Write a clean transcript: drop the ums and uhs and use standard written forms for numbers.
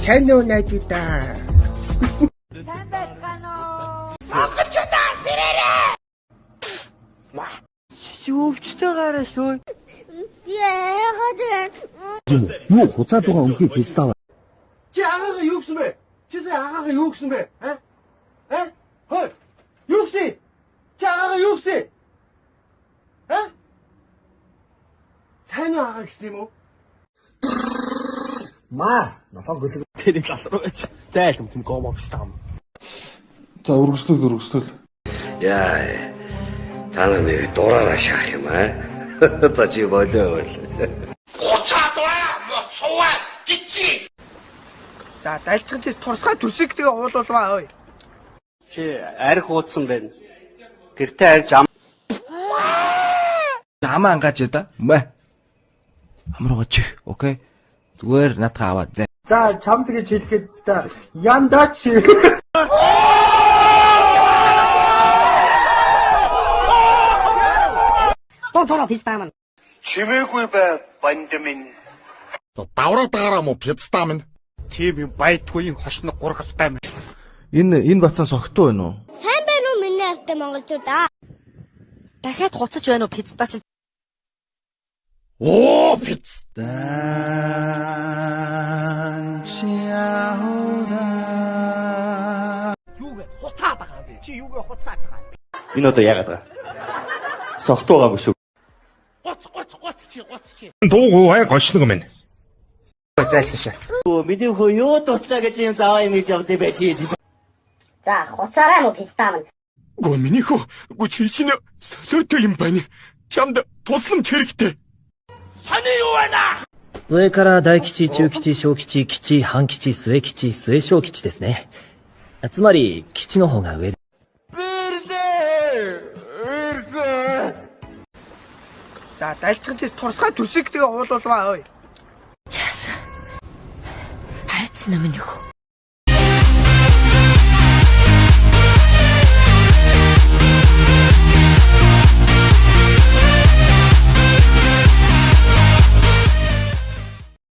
Сайн уу найзуудаа. Сайн байцгаана уу? Монголчуудаа сэрээрэй. Өвчтөй гараа шүү. Яагаад Юу хуцаад байгаа өмхий пистаа. Чи агаагаа юу гэсэн бэ? Чи сая агаагаа юу гэсэн бэ? А? А? Хой. Юу гэсэн? Чи агаагаа юу гэсэн? А? Сайн уу агаа гэсэн юм уу? Маа, нолоо гөлөг. Тэр тал руу зайлм тийм гомо пистаа. За өргөжлөл өргөжлөл. Яа. Та нар нэр дураараа шаах юм аа. За чи болоо бол. За дайлцхан чи турсгаа төсөг тэгээ уулуулваа ой. Чи арх ууцсан байна. Гэртээ арж ам Амаа ангааж яда. Мэ. Амрууга чих. Окей. Зүгээр наадхаа аваад зай. За чамд гэж хэлэхэд та яндаач. Тон пистаа маань. Чимээгүй бай банд минь. За давраад байгаараа мó пиццаа минь. Тийм юм байдгүй юм хошно гургалтай юм. Энэ бацаан согтуу байна уу? Сайн байна уу миний хайртай монголчуудаа? Дахиад хуцаж байна уу пиццаа чинь? Оо пиц. Юугээ хуцаад байгаа юм бэ? Чи юугээ хуцаад байгаа юм бэ? Энэ одоо яагаад байгаа? Согтуу байгаагүй шүү. Гоц гоц гоц чи гоц чи. Дуугүй ай гошног минь. Зайлцаашаа. Миний хөө юу дуртай гэж юм заваа юм гэж явд бэ чи. За хуцаарай мó пистаа маань. Гөө миний хөө гү чи чинь солиотой юм байна. Чамд тусламж хэрэгтэй. 上から大吉、中吉、小吉、吉、半吉、末吉、末小吉ですね。つまり、吉の方が上。 За дайлцхан чи турсгаа төсөг тэгээ уулуулваа ой. Яасан? Хайцсан юм нөхөө.